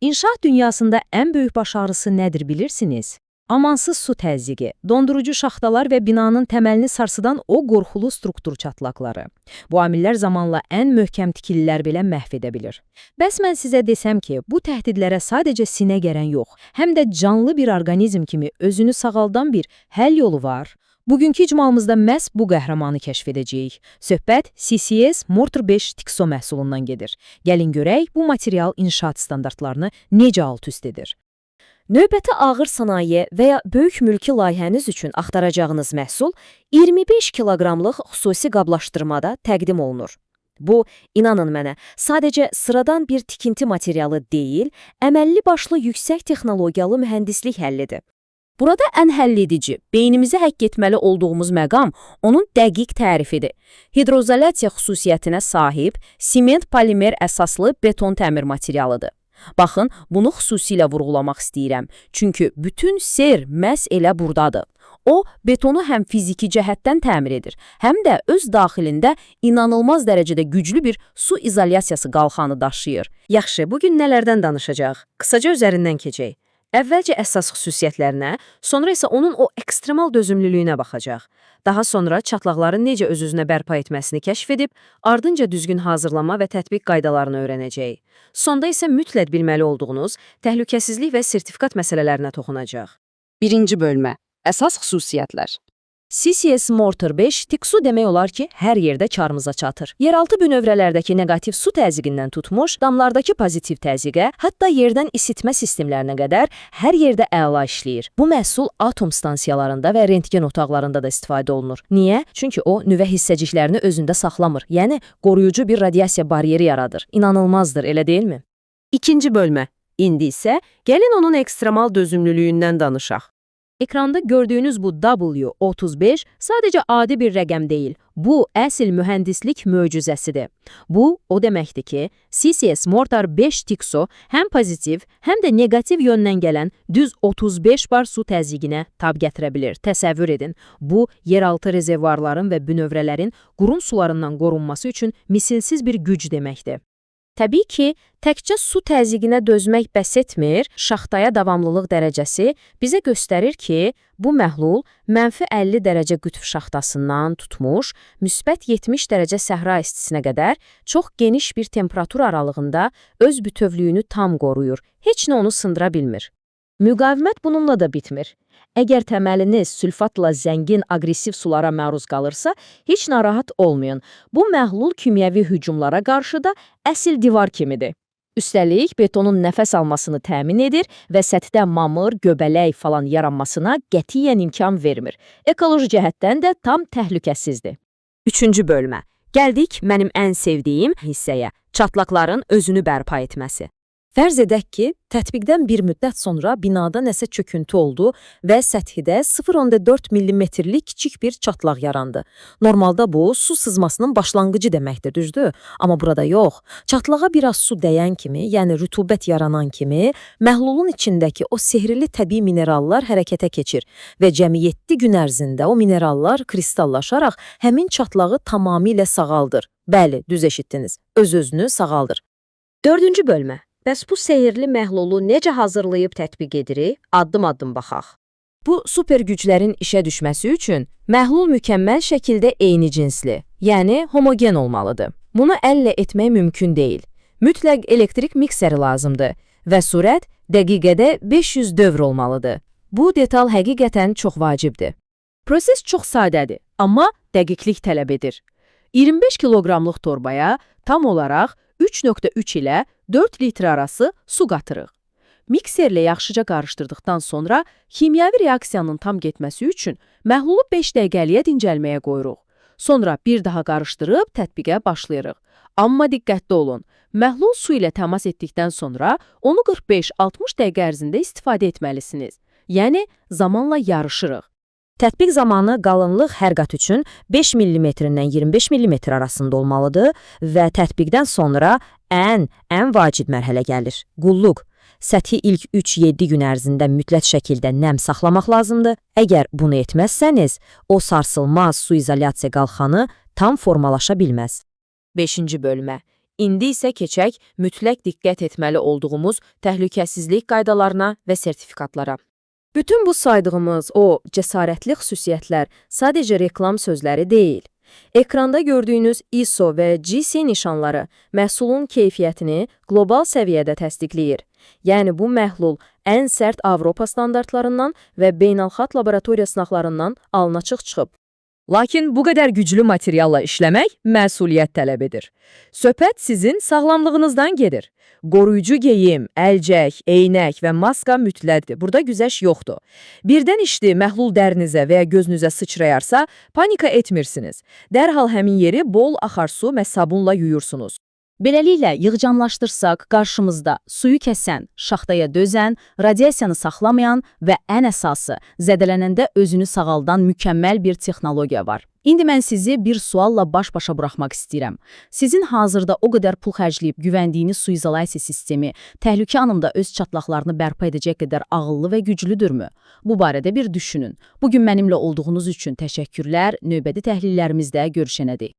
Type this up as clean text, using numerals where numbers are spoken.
İnşaat dünyasında ən böyük baş ağrısı nədir bilirsiniz? Amansız su təzyiqi, dondurucu şaxtalar və binanın təməlini sarsıdan o qorxulu struktur çatlaqları. Bu amillər zamanla ən möhkəm tikililər belə məhv edə bilir. Bəs mən sizə desəm ki, bu təhdidlərə sadəcə sinə gərən yox, həm də canlı bir orqanizm kimi özünü sağaldan bir həll yolu var. Bugünkü icmalımızda məhz bu qəhrəmanı kəşf edəcəyik. Söhbət CCS Mortar 5 Tikso məhsulundan gedir. Gəlin görək bu material inşaat standartlarını necə alt-üst edir. Növbəti ağır sənaye və ya böyük mülki layihəniz üçün axtaracağınız məhsul 25 kiloqramlıq xüsusi qablaşdırmada təqdim olunur. Bu, inanın mənə, sadəcə sıradan bir tikinti materialı deyil, əməlli başlı yüksək texnologiyalı mühəndislik həllidir. Burada ən həlledici, beynimizi həkk etməli olduğumuz məqam onun dəqiq tərifidir. Hidroizolyasiya xüsusiyyətinə sahib sement polimer əsaslı beton təmir materialıdır. Baxın, bunu xüsusilə vurğulamaq istəyirəm. Çünki bütün sirr məhz elə burdadır. O, betonu həm fiziki cəhətdən təmir edir, həm də öz daxilində inanılmaz dərəcədə güclü bir su izolyasiyası qalxanı daşıyır. Yaxşı, bugün nələrdən danışacağıq? Qısaca üzərindən keçək. Əvvəlcə əsas xüsusiyyətlərinə, sonra isə onun o ekstremal dözümlülüyünə baxacaq. Daha sonra çatlaqların necə öz-özünə bərpa etməsini kəşf edib, ardınca düzgün hazırlama və tətbiq qaydalarını öyrənəcəyik. Sonda isə mütləq bilməli olduğunuz təhlükəsizlik və sertifikat məsələlərinə toxunacaq. Birinci bölmə. Əsas xüsusiyyətlər. CCS Mortar 5 Tiksu demək olar ki, hər yerdə karımıza çatır. Yeraltı bünövrələrdəki neqativ su təzyiqindən tutmuş, damlardakı pozitiv təzyiqə, hətta yerdən isitmə sistemlərinə qədər hər yerdə əla işləyir. Bu məhsul atom stansiyalarında və rentgen otaqlarında da istifadə olunur. Niyə? Çünki o nüvə hissəciklərini özündə saxlamır. Yəni qoruyucu bir radiasiya baryeri yaradır. İnanılmazdır, elə deyilmi? İkinci bölmə. İndi isə gəlin onun ekstremal dözümlülüyündən danışaq. Ekranda gördüyünüz bu W35 sadəcə adi bir rəqəm deyil. Bu, əsl mühəndislik möcüzəsidir. Bu, o deməkdir ki, CCS Mortar 5 Tikso həm pozitiv, həm də neqativ yöndən gələn düz 35 bar su təzyiqinə tab gətirə bilir. Təsəvvür edin, bu, yeraltı rezervuarların və bünövrələrin qurum sularından qorunması üçün misilsiz bir güc deməkdir. Təbii ki, təkcə su təzyiqinə dözmək bəs etmir, şaxtaya davamlılıq dərəcəsi bizə göstərir ki, bu məhlul mənfi 50 dərəcə qütb şaxtasından tutmuş, müsbət 70 dərəcə səhra istisinə qədər çox geniş bir temperatur aralığında öz bütövlüyünü tam qoruyur, heç nə onu sındıra bilmir. Müqavimət bununla da bitmir. Əgər təməliniz sülfatla zəngin aqressiv sulara məruz qalırsa, heç narahat olmayın. Bu məhlul kimyəvi hücumlara qarşı da əsl divar kimidir. Üstəlik, betonun nəfəs almasını təmin edir və səthdə mamır, göbələk falan yaranmasına qətiyyən imkan vermir. Ekoloji cəhətdən də tam təhlükəsizdir. Üçüncü bölmə. Gəldik mənim ən sevdiyim hissəyə, çatlaqların özünü bərpa etməsi. Fərz edək ki, tətbiqdən bir müddət sonra binada nəsə çöküntü oldu və səthidə 0,4 millimetrlik kiçik bir çatlaq yarandı. Normalda bu, su sızmasının başlanğıcı deməkdir, düzdür? Amma burada yox. Çatlağa biraz su dəyən kimi, yəni rütubət yaranan kimi, məhlulun içindəki o sehrli təbii minerallar hərəkətə keçir və cəmi 7 gün ərzində o minerallar kristallaşaraq həmin çatlağı tamamilə sağaldır. Bəli, düz eşitdiniz. Öz-özünü sağaldır. Dördüncü bölmə. Bəs bu sehirli məhlulu necə hazırlayıb tətbiq edirik? Addım-addım baxaq. Bu super güclərin işə düşməsi üçün məhlul mükəmməl şəkildə eyni cinsli, yəni homogen olmalıdır. Bunu əllə etmək mümkün deyil. Mütləq elektrik mikseri lazımdır və sürət dəqiqədə 500 dövr olmalıdır. Bu detal həqiqətən çox vacibdir. Proses çox sadədir, amma dəqiqlik tələb edir. 25 kiloqramlıq torbaya tam olaraq 3,3 ilə 4 litre arası su qatırıq. Mikserlə yaxşıca qarışdırdıqdan sonra kimyəvi reaksiyanın tam getməsi üçün məhlulu 5 dəqiqəliyə dincəlməyə qoyuruq. Sonra bir daha qarışdırıb tətbiqə başlayırıq. Amma diqqətli olun, məhlul su ilə təmas etdikdən sonra onu 45-60 dəqiqə ərzində istifadə etməlisiniz. Yəni, zamanla yarışırıq. Tətbiq zamanı qalınlıq hər qat üçün 5 mm-dən 25 mm arasında olmalıdır və tətbiqdən sonra ən vacib mərhələ gəlir. Qulluq. Səthi ilk 3-7 gün ərzində mütləq şəkildə nəm saxlamaq lazımdır. Əgər bunu etməzsəniz, o sarsılmaz su izolyasiya qalxanı tam formalaşa bilməz. Beşinci bölmə. İndi isə keçək mütləq diqqət etməli olduğumuz təhlükəsizlik qaydalarına və sertifikatlara. Bütün bu saydığımız o cəsarətli xüsusiyyətlər sadəcə reklam sözləri deyil. Ekranda gördüyünüz ISO və GC nişanları məhsulun keyfiyyətini qlobal səviyyədə təsdiqləyir. Yəni bu məhlul ən sərt Avropa standartlarından və beynəlxalq laboratoriya sınaqlarından alnaçıq çıxıb. Lakin bu qədər güclü materialla işləmək məsuliyyət tələb edir. Söhbət sizin sağlamlığınızdan gedir. Qoruyucu geyim, əlcək, eynək və maska mütləqdir. Burada güzəşt yoxdur. Birdən içdi məhlul dərinizə və ya gözünüzə sıçrayarsa, panika etmirsiniz. Dərhal həmin yeri bol axar su və sabunla yuyursunuz. Beləliklə, yığcamlaşdırsaq, qarşımızda suyu kəsən, şaxtaya dözən, radiasiyanı saxlamayan və ən əsası, zədələnəndə özünü sağaldan mükəmməl bir texnologiya var. İndi mən sizi bir sualla baş-başa buraxmaq istəyirəm. Sizin hazırda o qədər pul xərcləyib güvəndiyiniz su izolyasiya sistemi təhlükə anında öz çatlaqlarını bərpa edəcək qədər ağıllı və güclüdürmü? Bu barədə bir düşünün. Bugün mənimlə olduğunuz üçün təşəkkürlər. Növbəti təhlillərimizdə görüşənədək.